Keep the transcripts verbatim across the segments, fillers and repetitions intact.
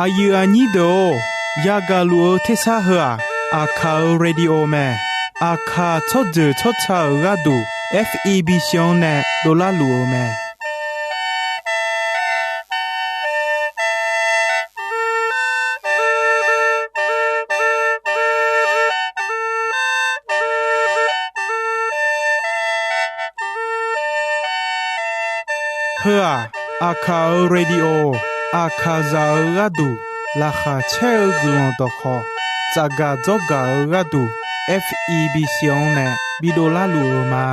Aqyuif aqnyir deuq-or, yagaq luf-eu tersar heu-aq, Aqkaq-euq radio mae. Aqkaq tsawrjeuq tsawrca-euq gharduq, F E B C-anr nae dovlar luf-eu mae. Heu-aq, Aqkaq-euq radio, Aqkaqzaq-euq gharduq laqkhaq caer-eu guiqlanq dawqkhawq, tsafgaq dzawrgaq-eu gharduq, F E B C-anr nae bidovlar luf-eu ma.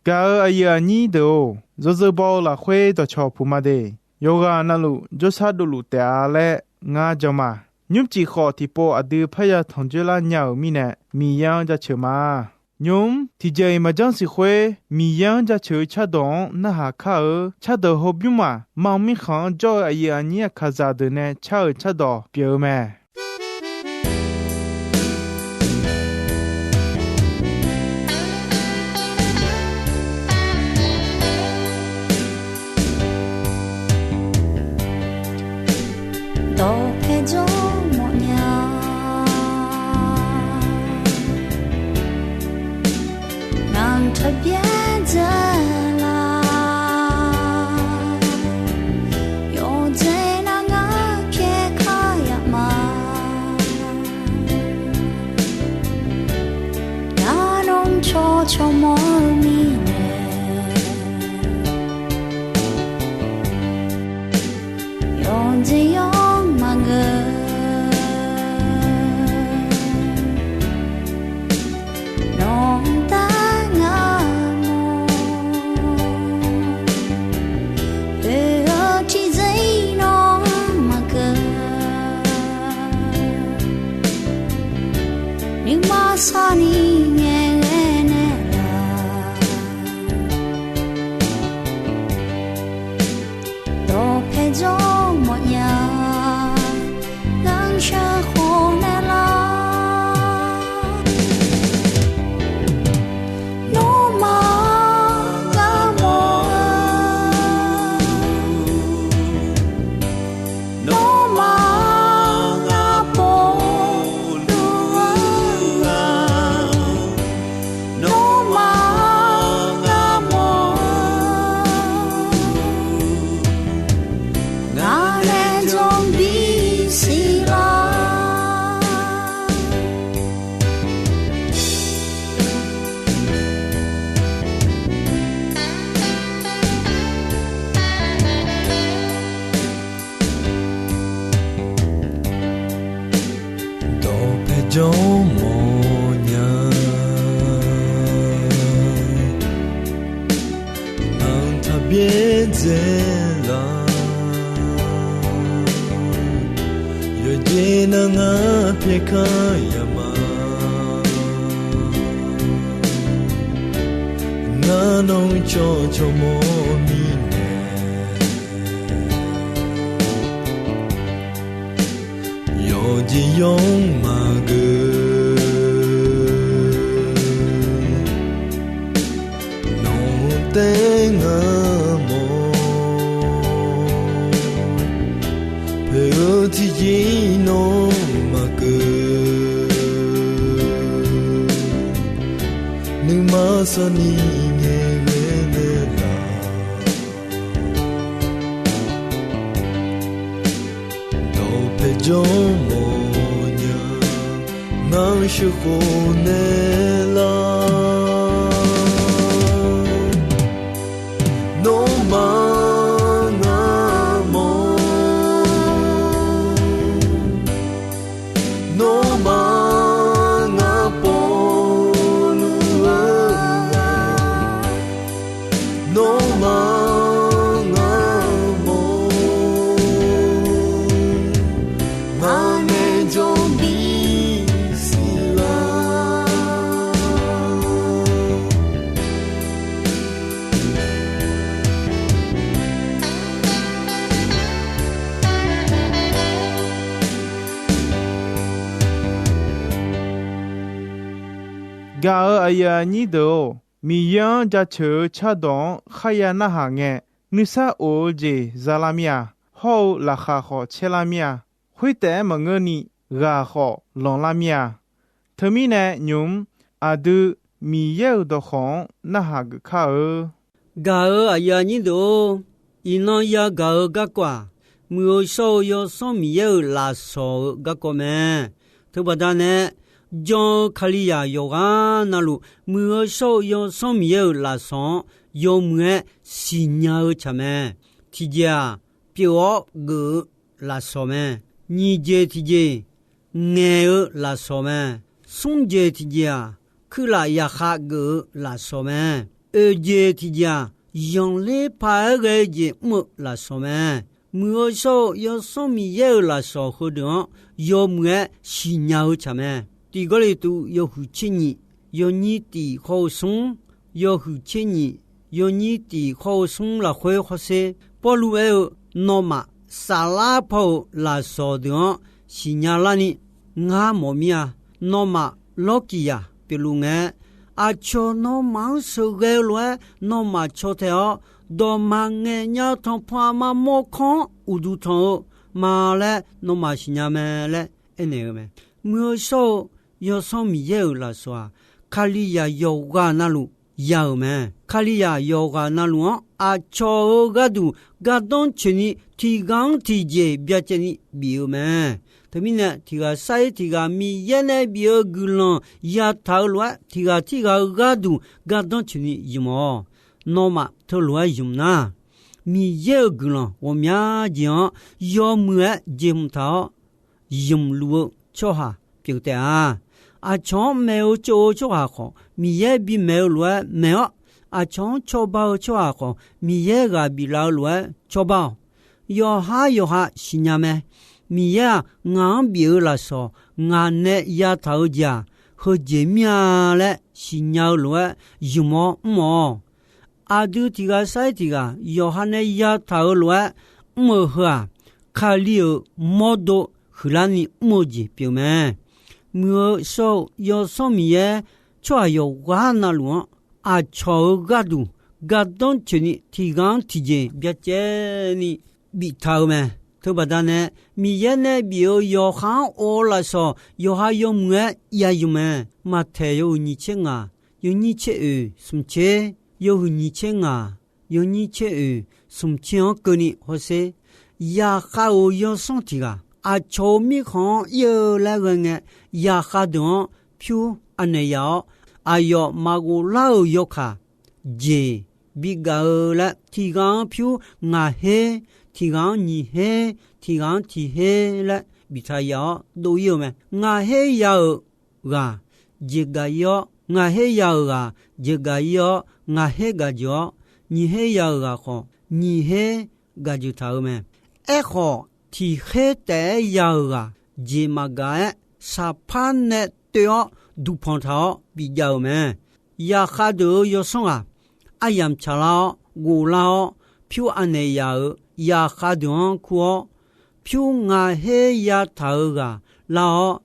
Gaq-euq aqyuif aqnyir deuq-or, yawzeu baw-eu lafkhoer dawqcawq puq ma de. Yawqghaq navluf jawrshar dovluf taef-a laer ngar jan ma. Nymrcif khawf tiqpov aqdui parya tanqjoer lar nya-euq mirnae, Miqyaer-anr jaceuq ma. Nymq-mr tiqjeq-iq maqjanr siq khoer, Miqyaer-anr jaceuq-eu cardawq-anr narhaq kar-eu cardawq hawbymr maq mam mirkhanq-anr jawr-eu aqyuif aqnyir Aqkaqzaq deuq nae car-euq cardawq pyeuf-eu mae. Dawqpae jawr mawfnya, ngar taqbyaer dzae la. Yawqjeq nar ngar pyaer kar yaf ma. Ngar nawr cawq cawq mawr-eu mirnae, yawqjeq yawr maqngeur. Nawq-anr taef ngar mawr, oe-eu tiqjeq-iq nawr maqkeuv. Nuima sarni ngaeqghae naeqlaf, dawqpae jawr mawfnya, ngar sheuqkhof naeqlaf. Nawmaf gar mawr-eu, nawmaf gar pov luf-eu, nawmaf gar mawr-eu, ngar nae jawr bisiq lar. Dawqpae jawr mawfnya, ngar taqbyaer dzae la. Yawqjeq nar ngar pyaer kar yaf ma. Ngar nawr cawq cawq mawr mirnae, yawqjeq yawr maqgeur. Nawq-anr taef ngar mawr, poeq-eu tiqjeq nawr maqkeuv. Nuima sarni ngaeqghae naeqlaf, dawqpae jawr mawfnya, ngar sheuqkhof naeqlaf. Nawmaf ngar mawr, nawmaf ngar pov luf-eu, nawmaf ngar mawr, ngar nae jawr bisiq lar. Gaq-euq aqyuif aqnyir deuq-or, Miqyaer-anr jaceuq-eu cardawq-anr kharya narhaq ngae, nuisar of-eu jeq za lar mir-a. Hawr-eu laqkhaq khawf caer lar mir-a. Khoertaef-aer maqngeurni, ghaq khawf lanqlar mir-a. Teumirnae nymq-mr aqdui Miqyaer-euq dawqkawq-anr narhaq geuf kar-eu. Gaq-euq aqyuif aqnyir deuq-or, iqnan yagaq-eu garkawv-aq, muiq-eu shawr-eu Yawsanr Miqyaer-euq lafsawq-eu garkawv mae. Teubaqda nae, jan-eu Kalizaq yawqghaq navluf, muiq-eu shawr-eu Yawsanr Miqyaer-euq lafsawq-anr yawmuiq-aer siqnya-eu tsaq mae. Tiqjeq-aq, pyeuf-awr geuf-eu lafsawq mae. Nyiq jeq tiqjeq, ngaeq-eu lafsawq mae. Smr jeq tiqjeq-aq, kuirlaf yaqkhav geuf-eu lafsawq mae. Oeq jeq tiqjeq-aq, zanqler paq-aer ghae-eu jeq mr-eu lafsawq mae. Muiq-eu shawr-eu Yawsanr Miqyaer-euq lafsawq heudeuq-anr yawmuiq-aer siqnya-eu tsaq mae. Tiq Gawrliqtu yawhuiq tser nyiq, yawnyir tiq khawr-eu smr, yawhuiq tser nyiq, yawnyir tiq khawr-eu smr lafkhoer hawsher, Pawrluv aer-eu, nawmaf saflar paw-euq lafsawq deuq-anr siqnya larni ngar mawf mir-a. Nawmaf lawrkiq yaq pyeufluf ngae, aqcawq nawmaf-anr sheuqghae-eu lof-aer nawmaf caw tae-awr, dawqma ngaeq nya tanqpanq aqma mawrkawr-anr uqduq tanq-eu ma laer nawmaf siqnya mae laer aernaeq-eu mae. Muiq-eu shawr-eu Yawsanr Miqyaer-euq lafsawq-aq, Kalizaq yawqghaq navluf ya-euq mae. Kalizaq yawqghaq navluf-anr aqcawq-euq gharduq gardanr tsoeqni tiq ghaq-anr tiqjeq byacaevni bif-eu mae. Teumirnae tiq ghaq sar-ir tiq ghaq Miqyaer nae bif-eu guiqlanq yataq-eu lof-aer tiq ghaq tirghaq-eu gharduq gardanr tsoeqni ymq-awq. Nawmaf teulof-aer ymq nar, Miqyaer-euq guiqlanq ghawqmya jeq-anr yawmuiq-aer jeq hmq taq-awr, ymq luf-eu tsawrhaq pyeuf taef-a. Aqcawq-anr maeq-eu tsov-eu tsawrhaq khawf, Miqyaer bimaeq-eu lof-aer maeq-awr, aqcawq-anr cawba-eu tsawrhaq khawf, Miqyaer ghaq biflaf-eu lof-aer cawba-awq. Yawqhar yawqha siqnya mae. Miqyaer-aq, ngaq-anr bif-eu lafsawq ngaq nae yataq-eu jeq-aq, heujeq mir-a laer siqnya-eu lof-aer ymq-awr mr-awq. Aqdui tiq ghaq sar-ir tiq ghaq yawqha nae yataq-eu lof-aer mr-eu heu-aq, Kali-euq mawrdo huiqlarni mr-eu jeq pyeuf mae. Muiq-eu shawr-eu Yawsanr Miqyaer tsawrhaq yawqghaq navluf-anr aqcawq-euq gharduq gardanr tsoeqni tiq ghaq-anr tiqjeq byacaevni biftaq-eu mae. Teubaqda nae, Miqyaer nae bif-eu yawqha-anr of-eu lafsawq yawqha yawmuiq-aer ya ymq mae. Maqtaeq yawhuiq nyiq tser ngaq, yawnyir tser oeq smq tser, yawhuiq nyiq tser ngaq, yawnyir tser oeq smq tser-anr keuvni hawsher. Yaqkhav-euq yawsanr tiq ghaq aqcawq-euq mirkhanq-anr ir-eu laer ghae ngae, yaqkhav deuq-anr pyur anaeq yaf-awr, aqyawf maqghof lar-euq yawkaq jeq bigaq-eu laer, tiq ghaq-anr pyur ngaq her, tiq ghaq-anr nyiq her, tiq ghaq-anr tiq her laer biftaq yaf-awr dov ir-eu mae. Ngaq her ya-euq ghaq jeqgaq ir-awr, ngaq her ya-euq ghaq jeqgaq ir-awr, ngaq her gaq jeuq-awr, nyiq her ya-euq ghaq khawf, nyiq her gaq jeuq taq-eu mae. Aerkhawf, tiq her taef-aer ya-euq ghaq jeq maqgaq-aer, saqpar nae toev-awr duqpanq taq-awr bijav-euq mae. Yaqkhav deuq-euq yawsanr ghaq aryamq tsaqlar-awr, ghoflar-awr, pyur anaeq yaf-euq yaqkhav deuq-anr kur-awr, pyur ngaq her yataq-euq ghaq lar-awr,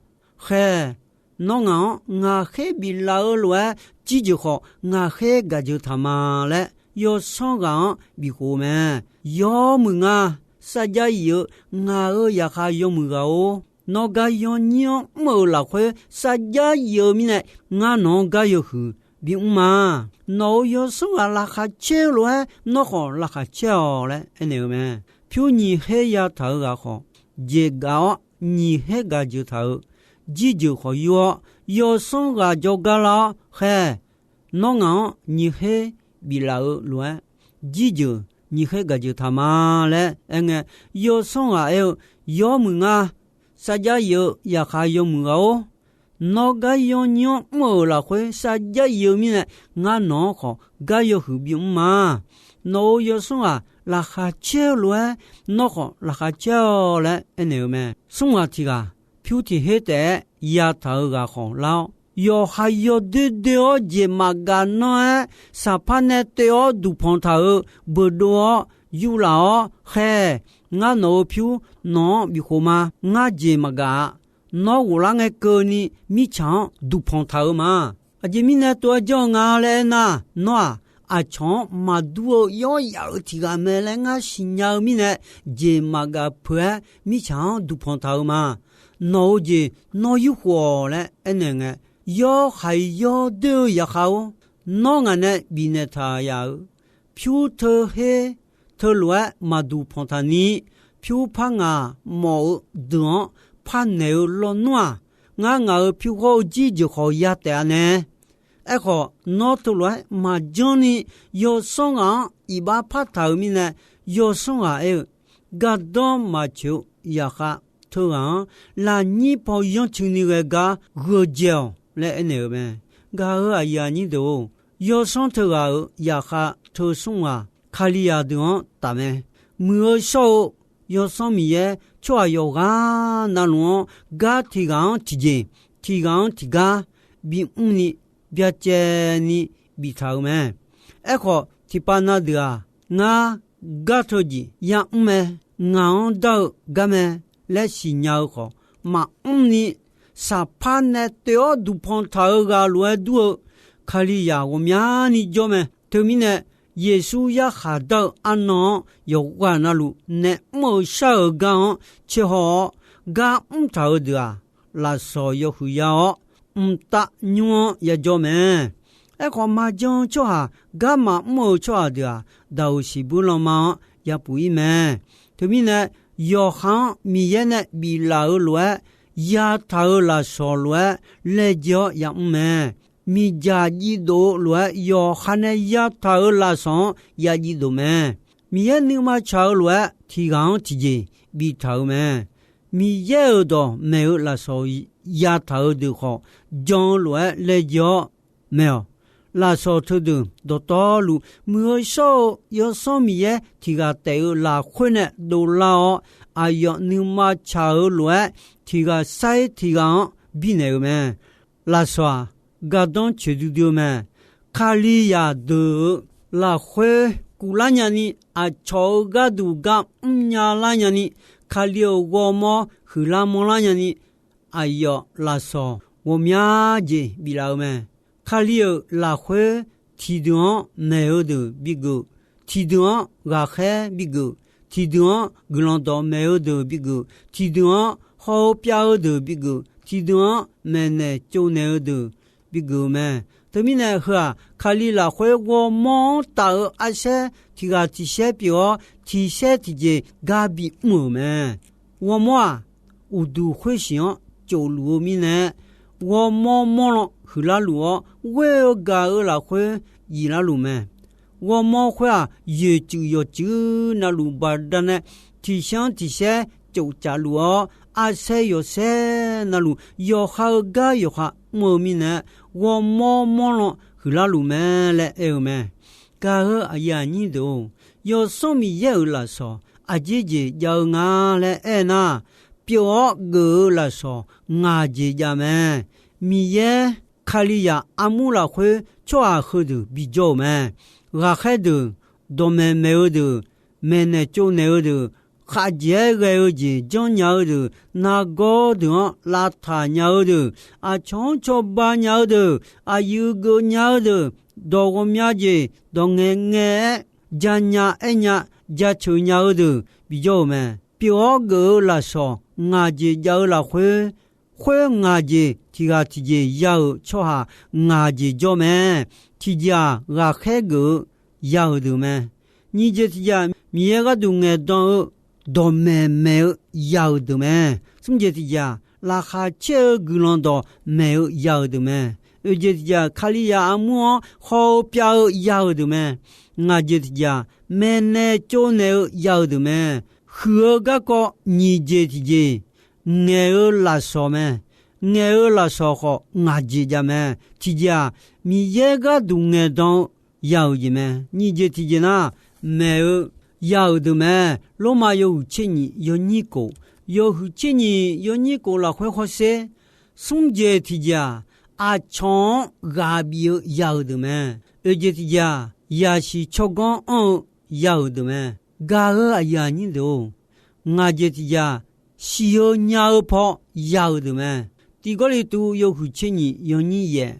khaer, nawr ngaq-anr ngaq her biflaf-eu lof-aer, jirjeuq khawf ngaq her gaq jeuq taq ma laer, yawsanr ghaq-anr bifkhof-eu mae. Yawmuiq ngar sarjax yif-eu ngaq-euq yaqkhav yawmuiq ghaq-or, nawr gar yawnyir-anr mr-euq lafkhoer sarjax yif-eu mirnae, ngar nawq-anr gar yawhuiq bimr ma. Nawq-euq yawsanr ghaq laqkhaq caer-eu lof-aer, nawr khawf laqkhaq caer-awq laer aernaeq-eu mae. Pyur nyiq her yataq-euq ghaq khawf, jeq gaq-awr nyiq her gaq jeuq taq-euq jirjeuq khawf yur-awr, yawsanr ghaq jawrgar lar-awr khaer, nawr ngaq-anr nyiq her biflaf-eu lof-aer, jirjeuq nyiq her gaq jeuq taq ma laer aerngae, yawsanr ghaq aer-eu, yawmuiq ngar sarjax yif-eu yaqkhav yawmuiq ghaq-or, nawr gar yawnyir-anr mr-euq lafkhoer sarjax yif-eu mirnae, ngar nawq-anr khawf gar yawhuiq bimr ma. Nawq-euq yawsanr ghaq laqkhaq caer-eu lof-aer, nawr khawf laqkhaq caer-awq laer aernaeq-eu mae. Smr ghaq tiq ghaq pyur tiq her taef-aer yataq-euq ghaq khawf lar-awr, yawqha yawdoer doer-awr jeq maqgaq nanr-aer, saqpar nae toev-awr duqpanq taq-euq beuqdov-awr yuvlaf-awr khaer, ngar nawq-euq pyur nawq-anr bifkhof ma. Ngar jeq maqgaq-a. Nawr ghoflar ngae keuvni mirtsaq-anr duqpanq taq-eu ma. Aqjeq mirnae tov-aer janr-eu nga laer aernar, nawr-aq, aqcawq-anr maqdur-eu yawyaf-euq tiq ghaq mae laer ngar siqnya-eu mirnae, jeq maqgaf peuq-aer mirtsaq-anr duqpanq taq-eu ma. Nawq-eu jeq nawr yurkhof-awq laer aernaeq ngae, yawr khaq-iq yawr doer-eu yaqkhav-or, nawr ngaq nae bifnaeq taq yaf-euq pyur teu her teulof-aer maqduq panq taq ni, pyur par ngaq mawf-eu deuq-anr par naeq-eu lawnmr-aq, ngar ngaq-euq pyur ghawr-eu jir jeuq khawf ya taef-a nae. Aerkhawf, nawr teulof-aer maqjanr ni, yawsanr ghaq-anr iqbax par taq-euq mirnae, yawsanr ghaq aer-eu, gardanr maqtsoeq-eu yaqkhav teughaq-anr lafnyir paw yanrtsuini ghae gar gheu dzae-awq laer aernaeq-euq mae. Gaq-euq aqyuif aqnyir deuq-or, yawsanr teughaq-euq yaqkhav teu smr ghaq Kalizaq deuq-anr tafmae. Muiq-eu shawr-eu Yawsanr Miqyaer tsawrhaq yawqghaq navluf-anr gar tiq ghaq-anr tiqjeq, tiq ghaq-anr tiqgar bimr ni, byacaevni biftaq-euq mae. Aerkhawf, tiqpav na deuq-aq, ngar gar teu jeq yamr mae, ngaq-anr dar-eu gar mae laer siqnya-eu khawf, maqmr ni, saqpar nae toeq-awr duqpanq taq-eu ghaq lof-aer dur-eu Kalizaq ghawqmyani jawr mae. Teumirnae, Yeqsur yarkhaq dar-eu arnan-anr yawqghaq navluf nae mr-eu shar-euq gar-anr tserhaw-awr, gar mr taq-eu deuq-aq, lafsawq yawhuiq ya-awr, mqtav nymr-anr yajawr mae. Aerkhawf, maqjan-eu tsawrhaq gar maqmr-eu tsawrhaq deuq-aq, daq-euq siqbuir lanma-anr yapuf-ir mae. Teumirnae, yawqha-anr Miqyaer nae biflaf-eu lof-aer, yataq-euq lafsawq lof-aer laejae-awr yamr mae. Miqdzaq jivdof-eu lof-aer yawqha nae yataq-euq lafsawq-anr yajiv dof mae. Miqyaer nuima tsaq-eu lof-aer tiq ghaq-anr tiqjeq biftaq-euq mae. Miqyaer-euq dawqmaeq-eu lafsawq yataq-eu deuq khawf, jan-eu lof-aer laejae-awr mae-awq. Lafsawq teudeuq dawqtawvluf, muiq-eu shawr-eu Yawsanr Miqyaer tiq ghaq taef-eu lafkhoer nae dovlar-awr, aqyawf nuima tsaq-eu lof-aer tiq ghaq sair tiq ghaq-anr birnaeq-euq mae. Lafsawq-aq, gardanr tsoeq duidui-eu mae. Kalizaq deuq-euq lafkhoer kuvlar nyani, aqcawq-euq gharduq gar mrnya lar nyani, Kali-euq ghawrmawr huiqlar manrlar nyani, aqyawf lafsawq ghawqmya jeq biflaf-eu mae. Kali-euq lafkhoer tiqdeuq-anr maeq-eu deuq bigeuf, tiqdeuq-anr ghaqkhaer bigeuf, tiqdeuq-anr guiqlanq dawqmaeq-eu deuq bigeuf, tiqdeuq-anr haw-eu pyav-eu deuq bigeuf, tiqdeuq-anr maeqnaeq tsovnaeq-eu deuq bigeuf-eu mae. Teumirnae heu-aq, Kali lafkhoer ghawrmawr-anr taf-eu arsaer tiq ghaq tiq saer pyeuf-awr, tiq saer tiqjeq gar bimr-euq mae. Ghawrmawr-aq, uqduq khoersiq-anr tsofluf-eu mirnae, ghawrmawr mawrlan huiqlar luf-awr, ghoer-eu gaq-eu lafkhoer jiflar luf mae. Ghawrmawr khoer-aq, yoeqtsuif yawqtsuif navluf baqdanae tiq saer-anr tiq saer tsoftsafluf-awr, arsaer yawqsaer navluf yawqha-eu gar yawqha mr-eu mirnae, ghawrmawr mawrlan huiqlar luf mae laer aer-eu mae. Gaq-eu aqyuif aqnyir deuq-or, Yawsanr Miqyaer-euq lafsawq aqjeq jeq jav-eu nga laer aernar, pyeuf-awr geuf-eu lafsawq ngaq jeq jav mae. Miqyaer Kalizaq armur lafkhoer tsawrhaq heudeuq bijawr-euq mae. Ghaqkhaer deuq, dawqmaeq maeq-eu deuq, maeqnaeq tsovnaeq-eu deuq, khaqjeq-aer ghae-eu jeq janrnya-eu deuq, nargawr deuq-anr lavtaq nya-eu deuq, aqcawq-anr cawba nya-eu deuq, aqyuif geuf nya-eu deuq, dawq ghawqmya jeq dawq ngaeqngae-aer janya aernya jaceuq nya-eu deuq bijawr-euq mae. Pyeuf-awr geuf-eu lafsawq ngaq jeq jav-eu lafkhoer, khoer ngaq jeq tiq ghaq tiqjeq ya-euq tsawrhaq ngaq jeq jawr mae. Tiqjeq-aq, ghaqkhaer geuf-eu ya-euq deuq mae. Nyiq jeq tiqjeq-aq, Miqyaer gharduq ngaeqdan-eu dawqmaeq maeq-eu ya-euq deuq mae. Smr jeq tiqjeq-aq, laqkhaq caer-eu guiqlanq dawqmaeq-eu ya-euq deuq mae. Oeq jeq tiqjeq-aq, Kalizaq armur-anr haw-eu pyav-eu ya-euq deuq mae. Ngaq jeq tiqjeq-aq, maeqnaeq tsovnaeq-eu ya-euq deuq mae. Huiq-eu garkawv nyiq jeq tiqjeq, ngaeq-eu lafsawq mae. Ngaeq-eu lafsawq khawf ngaq jeq jav mae. Tiqjeq-aq, Miqyaer gharduq ngaeqdan-eu ya-euq jeq mae. Nyiq jeq tiqjeq nar, maeq-eu ya-euq deuq mae. Lormav yawhuiq tser nyiq yawnyir kof, yawhuiq tser nyiq yawnyir kof lafkhoer hawsher. Smr jeq tiqjeq-aq, aqcawq-anr ghaq bif-eu ya-euq deuq mae. Oeq jeq tiqjeq-aq, yasiq tsawrganr anr-eu ya-euq deuq mae. Gaq-eu aqyuif aqnyir deuq-or, ngaq jeq tiqjeq-aq, siq-eu nya-eu paw ya-euq deuq mae. Tiq Gawrliqtu yawhuiq tser nyiq yawnyir yaef,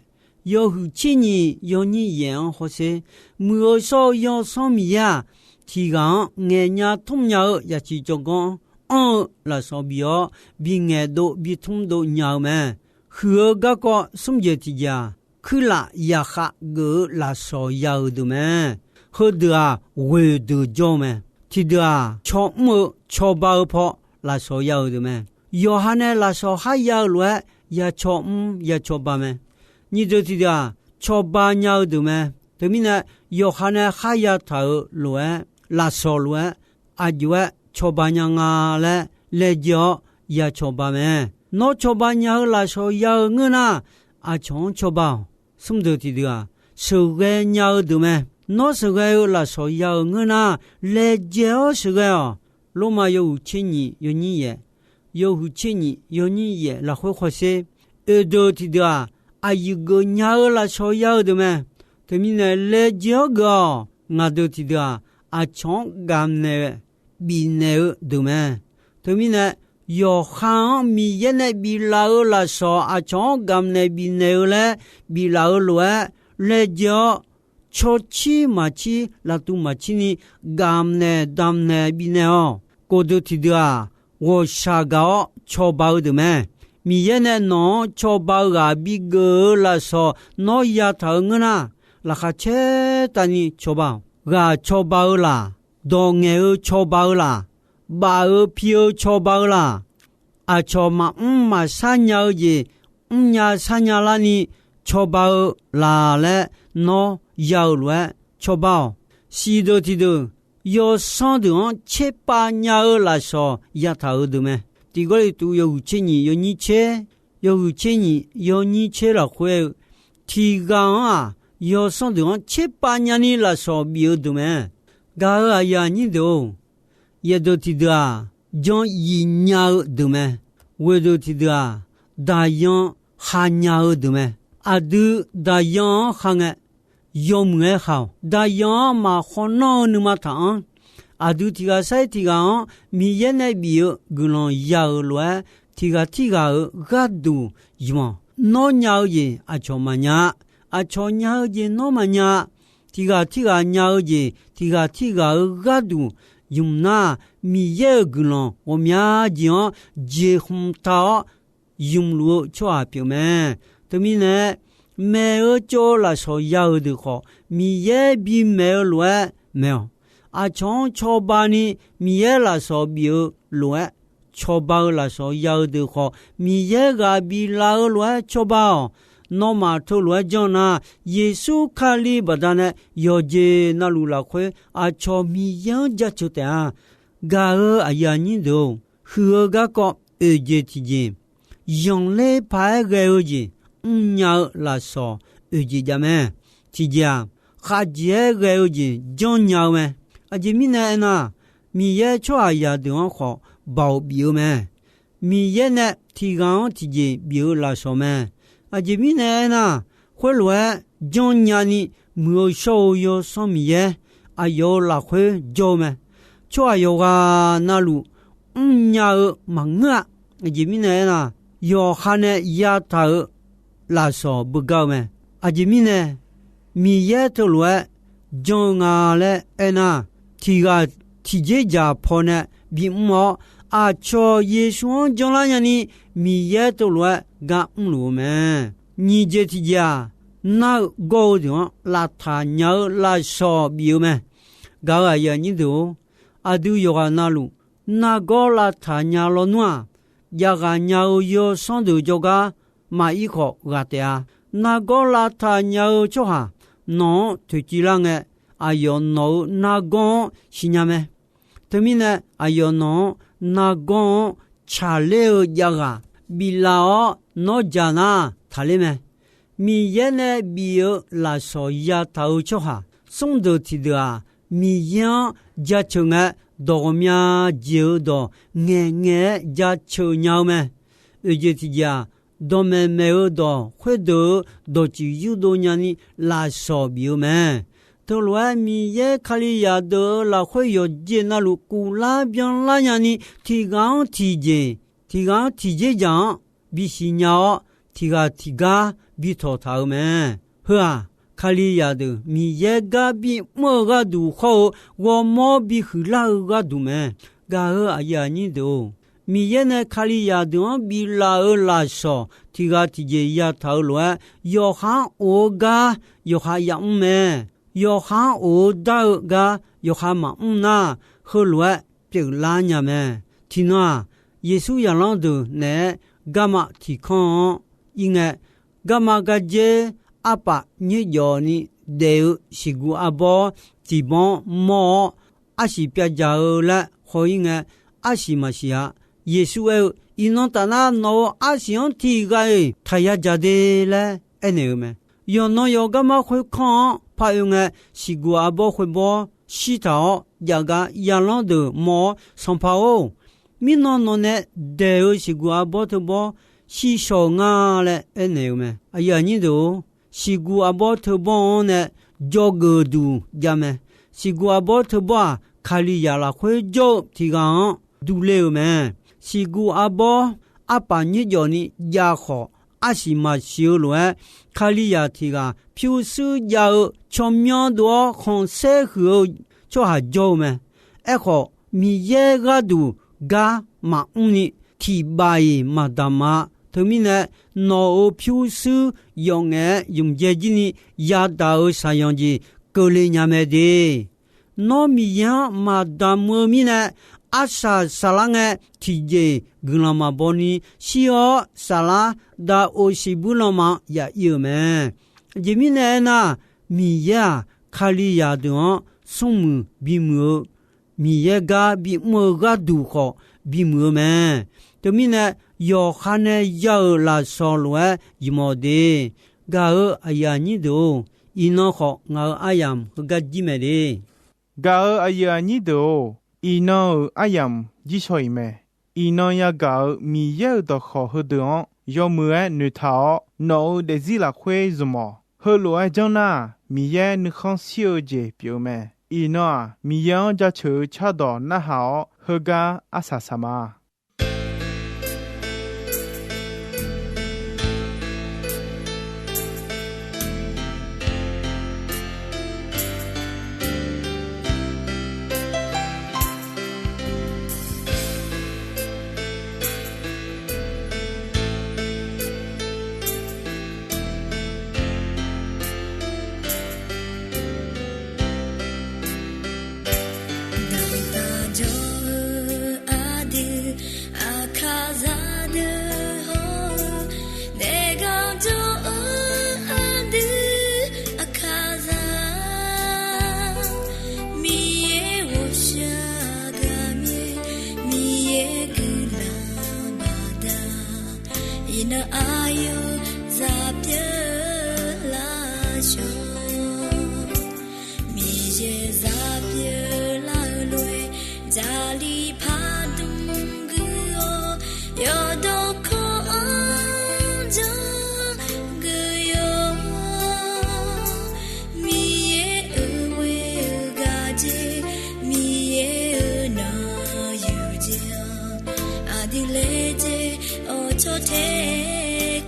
yawhuiq tser nyiq yawnyir yaeq-anr hawsher. Muiq-eu shawr-eu Yawsanr Miqyaer-aq, tiq ghaq-anr ngaeqnya tmrnya-eu zaqsiq tsawrganr anr-eu lafsawq bif-awr, bingaeq dov bitmr dov nya-eu mae. Huiq-eu garkawv smr jeq tiq jeq-aq, kuirlaf yaqkhav geuf-eu lafsawq ya-euq deuq mae. Heudeuq-aq, ghoeq deuq jawr-eu mae. Tiqdeuq-aq, cawmr-eu cawba-eu paw lafsawq ya-euq deuq mae. Yawqha nae lafsawq kharya-eu lof-aer ya cawmr ya cawba mae. Nyiq deuq tiqdeuq-aq, cawba nya-eu deuq mae. Teumirnae, yawqha nae kharya taq-euq lof-aer, lafsawq lof-aer, aqjox-aer cawba nya nga laer laejae-awr ya cawba mae. Nawr cawba nya-eu lafsawq ya-eu ngeur nar, aqcawq-anr cawba-awq. Smr deuq tiqdeuq-aq, sheuqghae nya-eu deuq mae. Nawr sheuqghae-eu lafsawq ya-euq ngeur nar, laejae-awr sheuqghae-awq. Lormav yawhuiq tser nyiq yawnyir yaeq, yawhuiq tser nyiq yawnyir yaeq lafkhoer hawsher. Oeq deuq tiqdeuq-aq, aqyuif geuf nya-eu lafsawq ya-eu deuq mae. Teumirnae laejae-awr geuf-awq. Ngaq deuq tiqdeuq-aq, aqcawq-anr gamq naeq bifnaeq-eu deuq mae. Teumirnae, yawqha-anr Miqyaer nae biflaf-eu lafsawq aqcawq-anr gamq naeq bifnaeq-eu laer biflaf-eu lof-aer laejae-awr, cawcir maqcir laftuv maqcir ni gamq naeq damq naeq bifnaeq-awq. Kof deuq tiqdeuq-aq, ghawqshaq gaq-awr cawba-eu deuq mae. Miqyaer nae nawq-anr cawba-eu ghaq bigeuf-eu lafsawq nawr yataq-eu ngeur nar, laqkhaq caer tavni cawba-awq. Ghaq cawba-eu laq, dawq ngaeq-eu cawba-eu laq, baf-eu pi-eu cawba-eu laq, aqcawq maqmr maqshar nya-eu jeq mrnya sharnya larni cawba-eu laq laer nawr ya-eu lof-aer cawba-awq. Siq deuq tiqdeuq, yawsanr deuq-anr tserpav nya-eu lafsawq yataq-euq deuq mae. Tiq Gawrliqtu yawhuiq tser nyiq yawnyir tser, yawhuiq tser nyiq yawnyir tser lafkhoer-eu, tiq ghaq-anr-aq, yawsanr deuq-anr tserpav nyani lafsawq bif-eu deuq mae. Gaq-euq aqyuif aqnyir deuq-or, yaeq deuq tiqdeuq-aq, jan yif nya-eu deuq mae. Ghoeq deuq tiqdeuq-aq, daqyan kha nya-eu deuq mae. Aqdui daqyan-anr kha ngae, yawmuiq-aer kha-awq. Daqyan-anr maqkhawf nanr-eu nuima taq-anr, aqdui tiq ghaq sair tiq ghaq-anr Miqyaer nae bif-eu guiqlanq ya-euq lof-aer, tiq ghaq tirghaq-euq gharduq ymq-awq. Nawr nya-eu jeq aqcawq maqnya-a. Aqcawq nya-eu jeq nawr maqnya-a. Tiq ghaq tirghaq nya-eu jeq tiq ghaq tirghaq-euq gharduq ymq nar, Miqyaer-euq guiqlanq ghawqmya jeq-anr jeqhmq taq-awr ymq luf-eu tsawrhaq pyeuf mae. Teumirnae, maeq-eu tsov-eu lafsawq ya-euq deuq khawf, Miqyaer bimaeq-eu lof-aer maeq-awq. Aqcawq-anr cawba ni Miqyaer lafsawq bif-eu lof-aer cawba-eu lafsawq ya-eu deuq khawf, Miqyaer ghaq biflaf-eu lof-aer cawba-awq. Nawmaf teulof-aer janr nar, Yeqsur Kali baqdanae yawqjeq navluf lafkhoer aqcawq Miqyaer-anr jaceuq taef-a. Gaq-euq aqyuif aqnyir deuq-or, huiq-eu garkawv oeq jeq tiqjeq, yanqler paq-aer ghae-eu jeq mrnya-eu lafsawq oeq jeq jav mae. Tiqjeq-aq, khavjeq-aer ghae-eu jeq janrnya-eu mae. Aqjeq mirnae aernar, Miqyaer tsawrhaqzaq deuq-anr khawf baoq bif-eu mae. Miqyaer nae tiq ghaq-anr tiqjeq bif-eu lafsawq mae. Aqjeq mirnae aernar, khoerlof-aer janrnya ni muiq-eu shawr-eu Yawsanr Miqyaer aqyawf-euq lafkhoer jawr-eu mae. Tsawrhaq yawqghaq navluf mrnya-eu maqngeur-a. Aqjeq mirnae aernar, yawqha nae yataq-euq lafsawq beugar-eu mae. Aqjeq mirnae, Miqyaer teulof-aer janr-eu nga laer aernar, tiq ghaq tiqjeq dzaq pawnae bimr-awr, aqcawq Yeqsur-anr janlar nyani Miqyaer teulof-aer gar mrluf-eu mae. Nyiq jeq tiqjeq-aq, nar-eu gawr-eu deuq-anr lavtaq nya-eu lafsawq bif-eu mae. Gaq-euq aqyuif aqnyir deuq-or, aqdui yawqghaq navluf nargawr lavtaq nya lawnmr-aq, javghaq nya-eu yawsanr deuq jawrgar maqir khawf ghaq taef-a. Nargawr lavtaq nya-eu tsawrhaq nawq-anr toeqciv lar ngae, aqyawf nawq-eu nargawr-anr siqnya mae. Teumirnae, aqyawf nawq-anr nargawr-anr tsaqler-eu javghaq biflaf-awr nawr jaq nar taqler mae. Miqyaer nae bif-eu lafsawq yataq-eu tsawrhaq smr deuq tiqdeuq-aq, Miqyaer-anr jaceuq ngae, dawq ghawqmya jeq-eu dawq ngaeqngaeq-aer jaceuq nya-eu mae. Oeq jeq tiqjeq-aq, dawqmaeq maeq-eu dawq khoerdeuq-eu dawqtsuif yurdov nyani lafsawq bif-eu mae. Teulof-aer Miqyaer Kalizaq deuq-euq lafkhoer yawqjeq navluf kuvlar byanlar nyani, tiq ghaq-anr tiqjeq, tiq ghaq-anr tiqjeq dzaq-anr bisiq nya-awr, tiq ghaq tiq gar bi tawqtaq-eu mae. Heu-aq, Kalizaq deuq Miqyaer gar bimr-eu gharduq khawr-eu ghawrmawr bihuiq lar-eu gharduq mae. Gaq-eu aqyuif aqnyir deuq-or, Miqyaer nae Kalizaq deuq-anr biflaf-euq lafsawq tiq ghaq tiqjeq yataq-eu lof-aer, yawqha-anr of-eu gar yawqha yamr mae. Yawqha-anr of-eu dar-eu gar yawqha maqmr nar, heulof-aer pyeuflar nya mae. Tiqnan-aq, Yeqsur zaqlanr deuq naeq-aer garma tiqkanr-anr ir ngae, garma gardzer arpaf nyoerjawf ni daef-eu siqguq arbawr tiqbawr mawr-awr, arsiq pyavdzaq-eu laer haw-ir ngae, arsiq maqsiq-a. Yeqsur aer-eu, Iqnan tafnar nawq-euq arsiq-anr tiq ghaq-iq taq yadzaq de laer aernaeq-eu mae. Yawqnan yawqgar mar khoerkanr-anr par oe ngae, siqguq arbawr khoerbawr shirtaq-awr jav gar zaqlanr deuq mawr-awr, Sanqpaq-or, mirnan nawq nae daeq-eu siqguq arbawr teubawr shirshawq-eu nga laer aernaeq-eu mae. Aqyuif aqnyir deuq-or, siqguq arbawr teubawr-anr nae dzawgeuf duq jav mae. Siqguq arbawr teubawr-aq, Kalizaq lafkhoer jawr-eu tiq ghaq-anr durler-eu mae. Siqguq arbawr arpaf nyoerjawf ni jav khawf, arsiq maqsiq-eu lof-aer, Kalizaq tiq ghaq pyurshuir jav-eu tsawrmyanr dov-awr khanqsaer huiq-eu tsawrhaq jawr-eu mae. Aerkhawf, Miqyaer gharduq gar maqmr ni tiq baf-iq maqdamq-a. Teumirnae, nawq-euq pyurshuir yawf ngaef-aer ymqdzae jir ni yadaq-euq shaqzanq jeq keuvle nya mae de. Nawr Miqyaer-anr maqdamq-eu mirnae, arsaq saflar ngae tiqjeq guiqlanq maqbaw ni shir-awr saflar dav-eu siqbuir lanma-anr ya'ir-euq mae. Aqjeq mirnae aernar, Miqyaer-aq, Kalizaq deuq-anr smrmuiq bimuiq-eu, Miqyaer gar bimr-eu gharduq khawf bimuiq-eu mae. Teumirnae, yawqha nae ya-euq lafsawq lof-aer ymq-awq de. Gaq-eu aqyuif aqnyir deuq-or, iqnan khawf ngaq-euq aryamq heugar jir mae de. Gaq-eu aqyuif aqnyir deuq-or, iqnan-euq aryamq jir shaw-iq mae. Iqnan yagaq-euq Miqyaer-euq dawqkawq heudeuq-anr yawmuiq-aer noeqtaq-awr, nawq-euq daefzir lafkhoer zmq-awq. Heulof-aer janr nar, Miqyaer nuikhanr shir-eu jeq pyeuf-eu mae. Iqnan-aq, Miqyaer-anr jaceuq-eu cardawq narhaq-awr, heugar arsaq saq ma. Dawqtaq jawr-eu aqdui, aqkaqzaq deuq hawr-eu, daefgar jawr-eu aqdui, aqkaqzaq, Miqyaer ghawqshaq gaqmyaer, Miqyaer guiqlanq baqda, iqnan aqyawf zaq pyeuf lafshawr. Miqyaer zaq pyeuf lar-eu lof-aer, jaqli pardmq guiq-awr, yawqdawq kawv-anr janr guiq-awr, Miqyaer-euq ghoe-eu gaqjeq, Miqyaer-euq nanqyuq jeq-anr, aqdui laejae-awr cawtae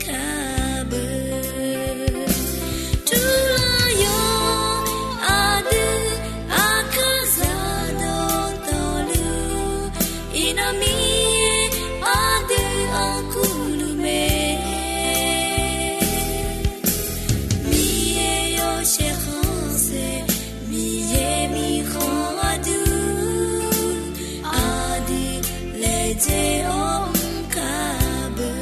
kar beu. Turlar yawq aqdui, aqkaqzaq dawqtawvluf, iqnan Miqyaer aqdui-anr kurluf mae. Miqyaer yawshaef khanqsaer, Miqyaer mirkhanq aqdui, aqdui laejae-awr mr kar beu.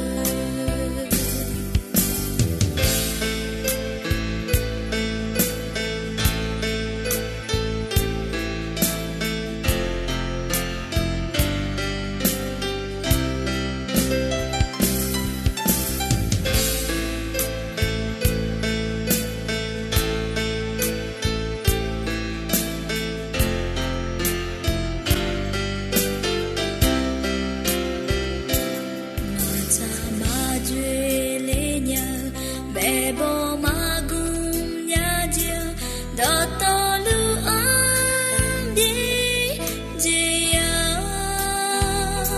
Maqtsaq maqdzoeq le nya-eu, maeqbawq maqgmq nya jeq-anr, dawqtawvluf-anr byaerdzae ya-awr,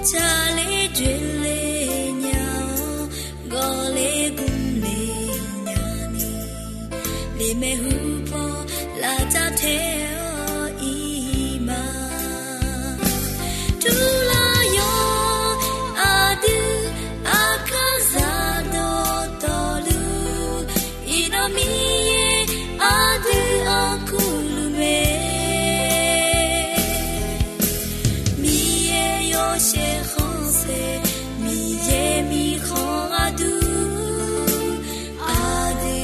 tsaqler dzoeqle nya-awr, gawq maeqhu paw laftav tae-awr iq ma. Turlar yawq aqdui aqkar zaq dawqtawvluf, iqnan Miqyaer aqdui-anr kurluf mae. Miqyaer yawshaef khanqsaer, Miqyaer mirkhanq gharduq, aqdui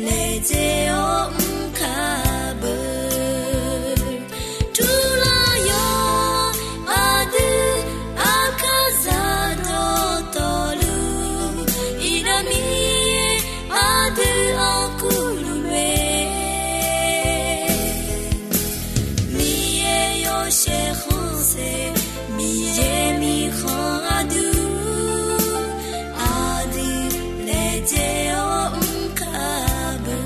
laejae-awr mr kar beu. Turlar yawq aqdui aqkar zaq dawqtawvluf, iqnan Miqyaer aqdui-anr kurluf mae. Miqyaer yawshaef khanqsaer, Miqyaer mirkhanq gharduq, aqdui laejae-awr mr kar beu.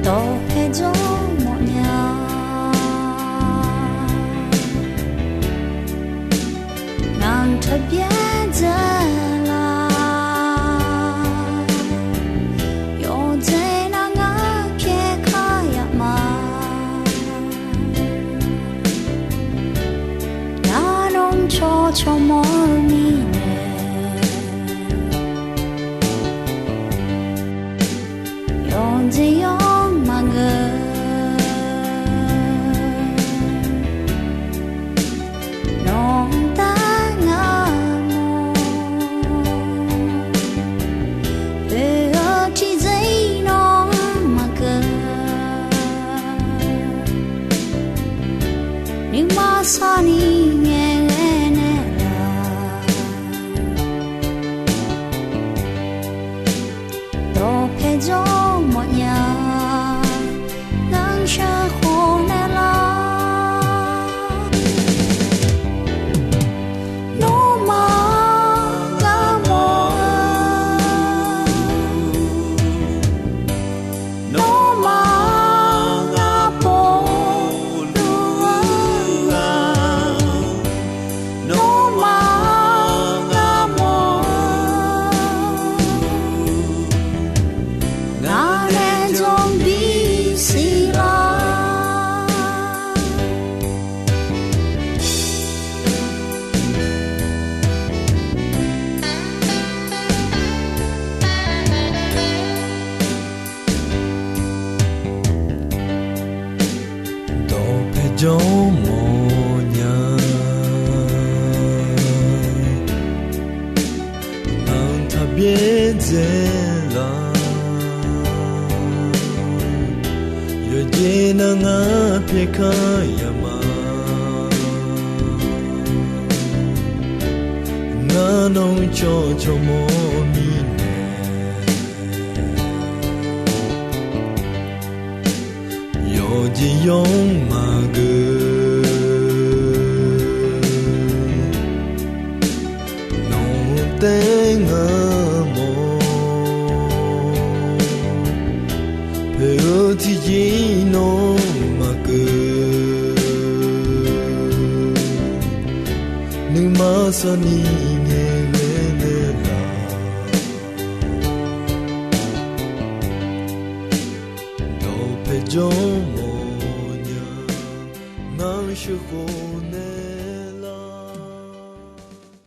Dawqpae jawr mawfnya, ngaq-anr taqbyaer dzae la. Yawqjeq nar ngar pyaeq kar yaf ma. Ngar nawr cawcaw mawr-eu mirnae, yawqjeq yawr maqgeur. Nawq-anr taef ngar mawr, oe-eu tiqjeq-ir nawr maqgeur. Nuima sarni ngaeqghae naeqlaf, dawqpae jawr mawfnya, ngar shar khawf naeqlaf. Nawmaf ngar mawr-eu, nawmaf ngar pov luf-eu-aq, nawmaf ngar mawr-eu, ngaq nae jawr bisiq lar. Dawqpae jawr mawfnya, ngaq-anr taqbyaer dzae la. Yawqjeq nar ngar pyaeq kar yaf ma. Ngar nawr cawcaw mawr-eu mirnae, yawqjeq yawr maqgeur. Nawq-anr taef ngar mawr, poeq-eu tiqjeq-ir nawr maqgeur. Nuima sarni ngaeqghae naeqlaf, dawqpae jawr mawfnya, ngar shar khawf